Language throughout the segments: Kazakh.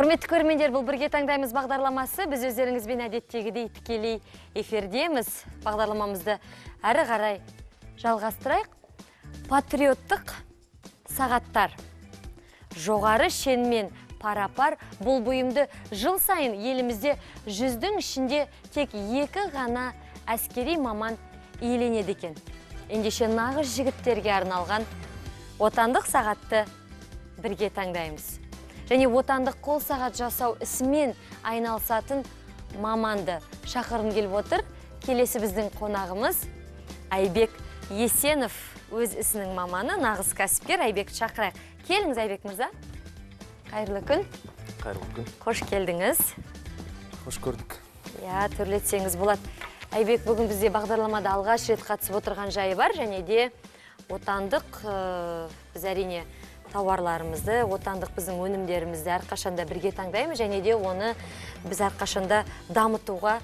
Құрметті көрермендер, бұл «Бірге таңдаймыз» бағдарламасы. Біз өздеріңізбен әдеттегідей тікелей эфирдеміз. Бағдарламамызды әрі қарай жалғастырайық. Патриоттық сағаттар. Жоғары шенмен пара-пар бұл бұйымды жыл сайын елімізде 100-дің ішінде тек екі ғана әскери маман иеленеді екен. Ендеше, нағыз жігіттерге арналған отандық сағатты бірге таңдаймыз. Және отандық қол сағат жасау ісімен айналысатын маманды шақырғым келіп отыр. Келесі біздің қонағымыз Айбек Есенов, өз ісінің маманы, нағыз кәсіпкер. Айбек, шақырайық. Келіңіз, Айбек мырза. Қайырлы күн. Қайырлы күн. Қош келдіңіз. Қош көрдік. Иә, төрлетсеңіз болады. Айбек бүгін бізде бағдарламада алғаш рет қатысып отырған жайы бар, және де отандық біз, әрине, тауарларымызды, отандық біздің өнімдерімізді әрқашанда бірге таңдаймыз және де оны біз әрқашанда дамытуға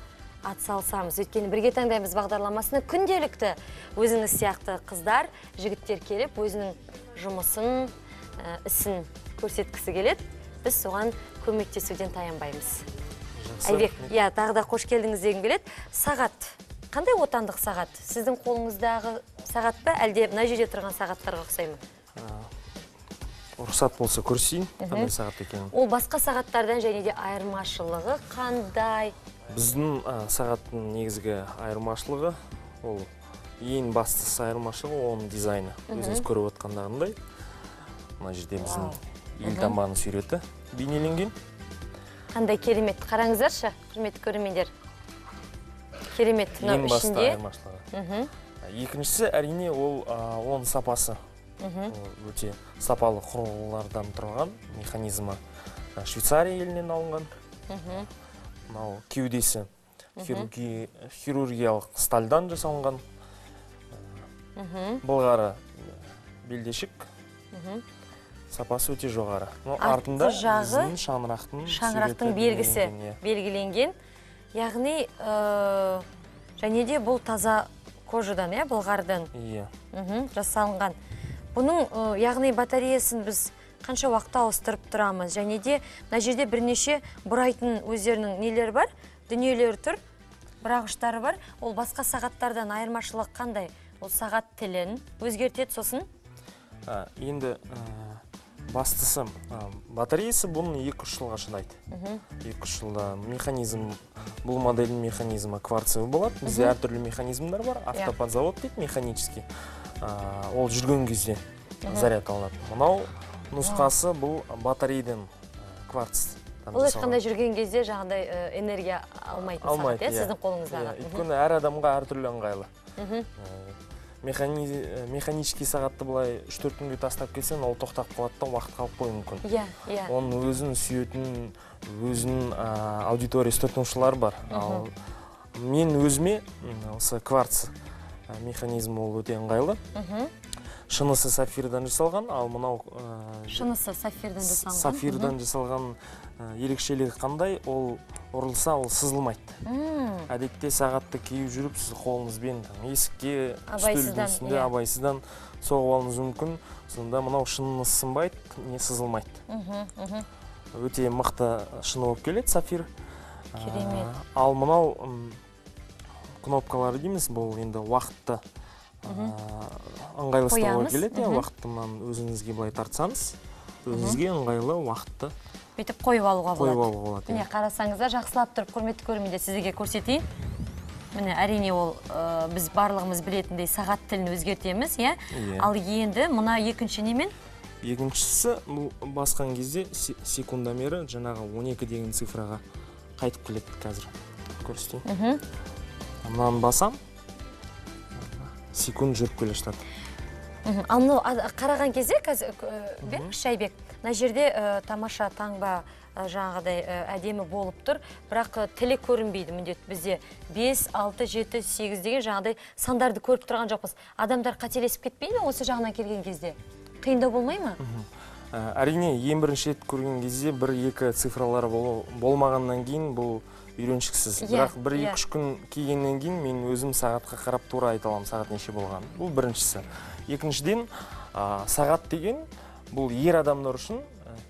атсалысамыз. Өйткені «Бірге таңдаймыз» бағдарламасына күнделікті өзіңіз сияқты қыздар, жігіттер келіп, өзінің жұмысын, ісін көрсеткісі келеді. Біз соған көмектесуден таянбаймыз. Жақсы. Айбек, иә, тағы да қош келдіңіз дегім келеді. Сағат, қандай отандық сағат? Сіздің қолыңыздағы сағат па, әлде мына жерде тұрған сағаттарға ұқсай ма? Рұқсат болса, көрсетейін қандай сағат екенін. Ол басқа сағаттардан және де айырмашылығы қандай? Біздің сағаттың негізгі айырмашылығы, ол ең бастысы айырмашылығы, оның дизайны. Өзіңіз көріп отқандағындай, мына жерде біздің елтаңбаның суреті бейнеленген. Қандай керемет, қараңыздаршы, құрметті көрермендер. Керемет, мынау Ең басты ішінде. айырмашылығы. Екіншісі, әрине, ол оның сапасы. Ол өте сапалы құрылғылардан тұрған, механизмі Швейцария елінен алынған. Мынау кеудесі хирургиялық стальдан жасалынған. Былғары белдешік. Сапасы өте жоғары. Но Артқы артында жағы біздің шаңырақтың шаңырақтың суреті белгісі бейнеленген, иә. Белгіленген. Яғни, және де бұл таза кожадан, иә, былғарыдан Иә. Жасалынған. Бұның, яғни, батареясын біз қанша уақытта ауыстырып тұрамыз? Және де мына жерде бірнеше бұрайтын өздерінің нелері бар, дүниелері тұр, бұрағыштары бар. Ол басқа сағаттардан айырмашылығы қандай? Ол сағат тілін өзгертеді, сосын? Енді бастысы, батареясы бұның 2-3 жылға шыдайды. 2-3 жылда. Механизм, бұл модельдің механизмі кварцевый болады. Бізде әртүрлі механизмдер бар. Автоподзавод дейді, механический. Ол жүрген кезде заряд алынады. Мынау нұсқасы бұл батарейден, кварц. Бұл ешқандай жүрген кезде жаңағыдай энергия алмайтын сағат, Алмайды, иә, иә. сіздің қолыңыздағы. Иә, өйткені әр адамға әртүрлі ыңғайлы. Механический сағатты былай 3-4 күнге тастап кетсең, ол тоқтап қалады да, уақыт қалып қоюы мүмкін. иә иә Оның өзін сүйетін, өзінің аудиториясы, тұтынушылар бар. Ал мен өзіме осы кварц механизм, ол өте ыңғайлы. Шынысы сапфирдан жасалған, ал мынау Шынысы сапфирдан жасалған. Сапфирдан жасалған. Ерекшелігі қандай? Ол ұрылса, ол сызылмайды. Әдетте сағатты киіп жүріп, сіз қолыңызбен там есікке, үстелдің Абайсыздан, үстінде абайсыздан соғып алуыңыз мүмкін. Сонда мынау шынысы сынбайды, не сызылмайды. Өте мықты шыны болып келеді, сапфир. Керемет. Ал мынау кнопкалары дейміз, бұл енді уақытты ыңғайлы ұстауға Қоямыз, келеді, иә. Уақытты мынаны өзіңізге былай тартсаңыз, өзіңізге ыңғайлы уақытты бүйтіп қойып алуға қойып болады. Алуға болады, Міне, иә. қарасаңыздар, жақсылап тұрып, құрметті көрермендер, сіздерге көрсетейін. Міне, әрине, ол біз барлығымыз білетіндей, сағат тілін өзгертеміз, иә? Иә. Ал енді мына екінші немен? Екіншісі, бұл басқан кезде секундомері жаңағы 12 деген цифраға қайтып келеді. Қазір көрсетейін. Мынаны басам, секунд жүріп келе жатады. Ал мынау қараған кезде қазір, беріңізші, Айбек, мына жерде тамаша таңба, жаңағыдай әдемі болып тұр, бірақ тілі көрінбейді. Міндет бізде 5, 6, 7, 8 деген жаңағыдай сандарды көріп тұрған жоқпыз. Адамдар қателесіп кетпей ме? Осы жағынан келген кезде қиындау болмай ма? Әрине, ең бірінші рет көрген кезде бір екі цифралар болмағаннан кейін бұл үйреншіксіз. Бірақ бір 2-3 күн кигеннен кейін мен өзім сағатқа қарап тура айта аламын сағат неше болғанын. Бұл біріншісі. Екіншіден, сағат деген бұл ер адамдар үшін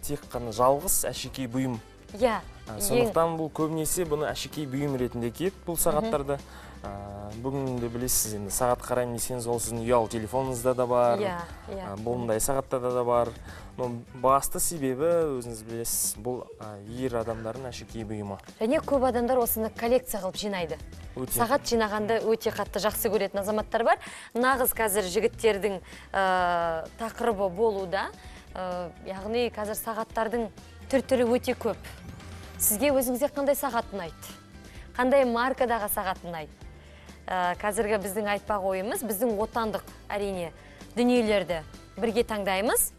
тек қана жалғыз әшекей бұйым. Иә. Сондықтан бұл көбінесе бұны әшекей бұйым ретінде киеді бұл сағаттарды. Бүгін де білесіз, енді сағат қараймын десеңіз, ол сіздің ұялы телефоныңызда да бар. Иә. Бұндай сағаттарда да бар. Но басты себебі, өзіңіз білесіз, бұл ер адамдардың әшекей бұйымы. Және көп адамдар осыны коллекция қылып жинайды. Сағат жинағанды өте қатты жақсы көретін азаматтар бар. Нағыз қазір жігіттердің тақырыбы болуда. Яғни қазір сағаттардың түр-түрі өте көп. Сізге өзіңізге қандай сағат ұнайды? Қандай маркадағы сағат ұнайды? Қазіргі біздің айтпақ ойымыз, біздің отандық әрине дүниелерді бірге таңдаймыз.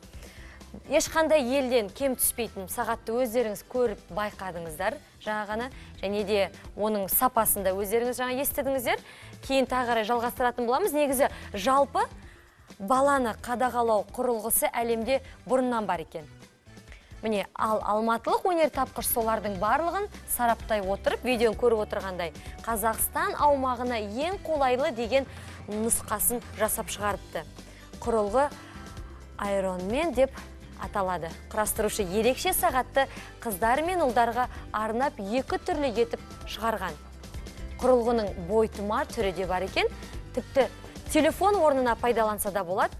Ешқандай елден кем түспейтін сағатты өздеріңіз көріп байқадыңыздар жаңа ғана, және де оның сапасын да өздеріңіз жаңа естідіңіздер. Кейін тағы қарай жалғастыратын боламыз. Негізі жалпы баланы қадағалау құрылғысы әлемде бұрыннан бар екен. Міне, ал алматылық өнертапқыш солардың барлығын сараптай отырып, видеоны көріп отырғандай, Қазақстан аумағына ең қолайлы деген нұсқасын жасап шығарыпты. Құрылғы Iron Man деп аталады. Құрастырушы ерекше сағатты қыздар мен ұлдарға арнап екі түрлі етіп шығарған. Құрылғының бойтұмар түрі де бар екен. Тіпті телефон орнына пайдаланса да болады.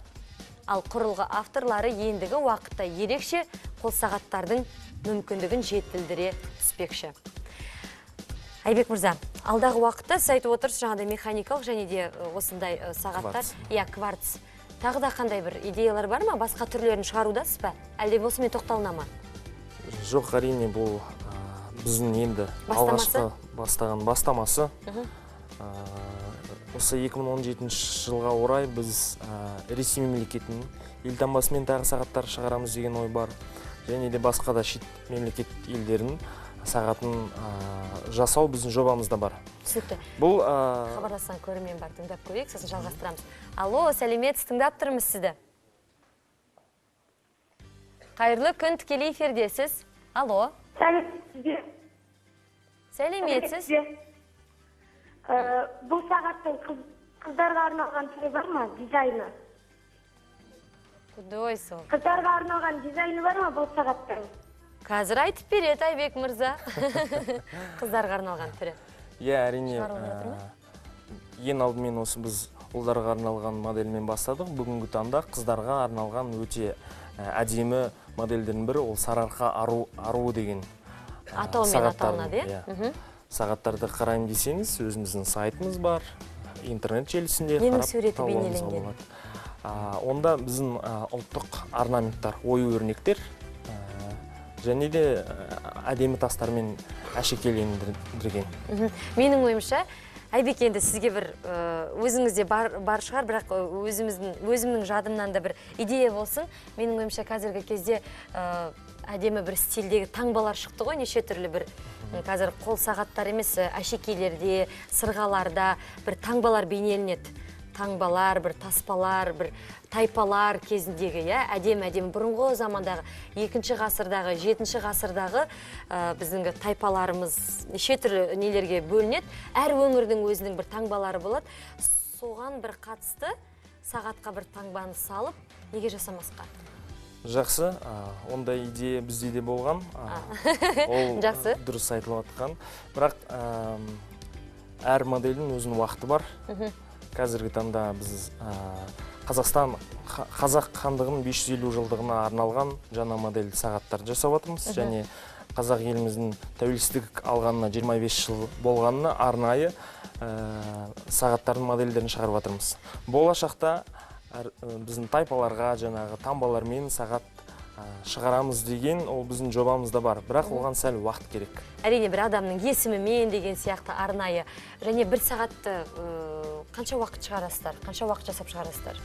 Ал құрылғы авторлары ендігі уақытта ерекше қол сағаттардың мүмкіндігін жетілдіре түспекші. Айбек мырза, алдағы уақытта сіз айтып отырсыз, жаңағыдай механикалық және де осындай сағаттар, иә, кварц. Тағы да қандай бір идеялар бар ма? Басқа түрлерін шығарудасыз ба? Әлде осымен тоқталына ма? Жоқ, әрине, бұл біздің енді алғашқы бастаған бастамасы. Осы 2017 жылға орай біз Ресей мемлекетінің елтаңбасымен тағы сағаттар шығарамыз деген ой бар. Және де басқа да шет мемлекет елдерінің сағатын жасау біздің жобамызда бар. Түсінікті. Бұл хабарласқан көрермен бар, тыңдап көрейік, сосын жалғастырамыз. Алло, сәлеметсіз, тыңдап тұрмыз сізді. Қайырлы күн, тікелей эфирдесіз. Алло. Сәлеметсіз. Сәлеметсіз. Бұл сағаттың қыздарға арналған түрі бар ма, дизайны? Құдай сол. Қыздарға арналған дизайны бар ма бұл сағаттың? Қазір айтып береді Айбек мырза. Қыздарға арналған түрі. Иә, әрине. Ең алдымен осы біз ұлдарға арналған модельмен бастадық. Бүгінгі таңда қыздарға арналған өте әдемі модельдердің бірі ол Сарыарқа аруы деген атаумен аталынады, иә? Сағаттарды қараймын десеңіз, өзіміздің сайтымыз бар, интернет желісінде қарап табуыңызға болады. Онда біздің ұлттық орнаменттар, ою өрнектер және де әдемі тастармен әшекейлендірген. Менің ойымша, Айбек, енді сізге бір өзіңізде бар шығар, бірақ өзімнің жадымнан да бір идея болсын. Менің ойымша, қазіргі кезде әдемі бір стильдегі таңбалар шықты ғой, неше түрлі бір қазір қол сағаттар емес, әшекейлерде, сырғаларда бір таңбалар бейнеленеді. Таңбалар, бір таспалар, бір тайпалар кезіндегі, әдемі-әдемі бұрынғы замандағы, 2-ші ғасырдағы, 7-ші ғасырдағы біздің тайпаларымыз неше түрлі нелерге бөлінеді. Әр өңірдің өзінің бір таңбалары болады. Соған бір қатысты сағатқа бір таңбаны салып, неге жасамасқа? Жақсы, ондай идея бізде де болған. Ол дұрыс айтылып жатқан. Бірақ әр модельдің өзінің уақыты бар. Қазіргі таңда біз Қазақстан Қазақ хандығының 550 жылдығына арналған жаңа модель сағаттар жасап жатырмыз. Және қазақ еліміздің тәуелсіздік алғанына 25 жыл болғанына арнайы сағаттардың модельдерін шығарып жатырмыз. Болашақта біздің тайпаларға жаңағы таңбалармен сағат шығарамыз деген ол біздің жобамызда бар, бірақ оған сәл уақыт керек. Әрине, бір адамның есімімен деген сияқты арнайы. Және бір сағатты қанша уақыт шығарасыздар, қанша уақыт жасап шығарасыздар?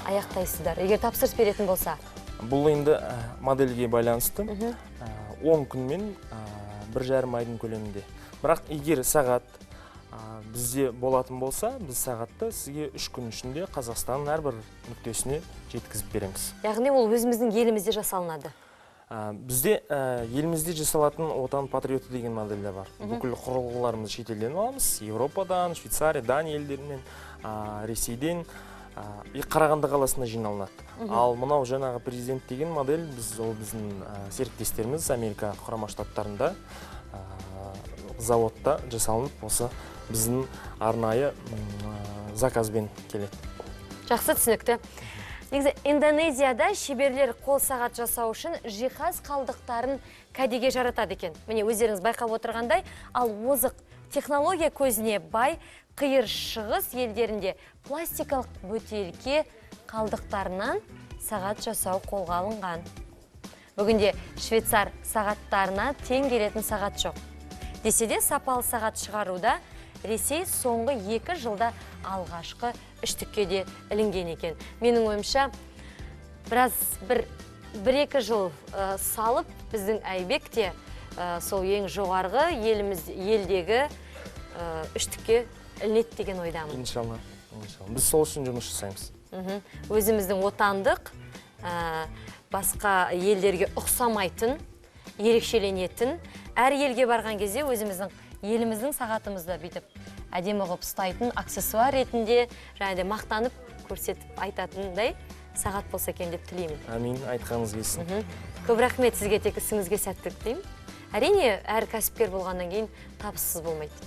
Аяқтайсыздар, егер тапсырыс беретін болса? Бұл енді модельге байланысты 10 күн мен 1,5 айдың көлемінде. Бірақ егер сағат бізде болатын болса, біз сағатты сізге 3 күн ішінде Қазақстанның әрбір нүктесіне жеткізіп береміз. Яғни ол өзіміздің елімізде жасалынады? Бізде елімізде жасалатын Отан патриоты деген модельдер бар. Бүкіл құрылғыларымызды шетелден аламыз, Еуропадан, Швейцария, Дания елдерінен, Ресейден. И Қарағанды қаласында жиналынады. Ал мынау жаңағы президент деген модель біз, ол біздің серіктестеріміз Америка Құрама Штаттарында заводта жасалынып, осы біздің арнайы заказбен келеді. Жақсы, түсінікті. Негізі Индонезияда шеберлер қол сағат жасау үшін жиһаз қалдықтарын кәдеге жаратады екен. Міне, өздеріңіз байқап отырғандай, ал озық технология көзіне бай Қиыр Шығыс елдерінде пластикалық бөтелке қалдықтарынан сағат жасау қолға алынған. Бүгінде швейцар сағаттарына тең келетін сағат жоқ. Десе де, сапалы сағат шығаруда Ресей соңғы 2 жылда алғашқы үштікке де ілінген екен. Менің ойымша, біраз бір екі жыл салып, біздің Айбек те сол ең жоғарғы еліміз елдегі үштікке ілінеді деген ойдамын. Иншалла, иншалла. Біз сол үшін жұмыс жасаймыз. Өзіміздің отандық, басқа елдерге ұқсамайтын, ерекшеленетін, әр елге барған кезде өзіміздің еліміздің сағатымызды бүйтіп әдемі қылып ұстайтын аксессуар ретінде және де мақтанып көрсетіп айтатындай сағат болса екен деп тілеймін. Әмин, айтқаныңыз келсін. Көп рахмет сізге, тек ісіңізге сәттілік тілеймін. Әрине, әр кәсіпкер болғаннан кейін табыссыз болмайды.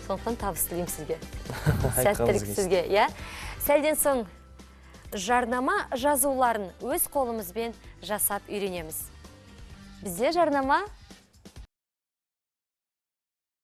Сондықтан табыс тілеймін сізге. Айтқаныңыз Сәттілік келсін. сізге, иә. Сәлден соң жарнама жазуларын өз қолымызбен жасап үйренеміз. Бізде жарнама.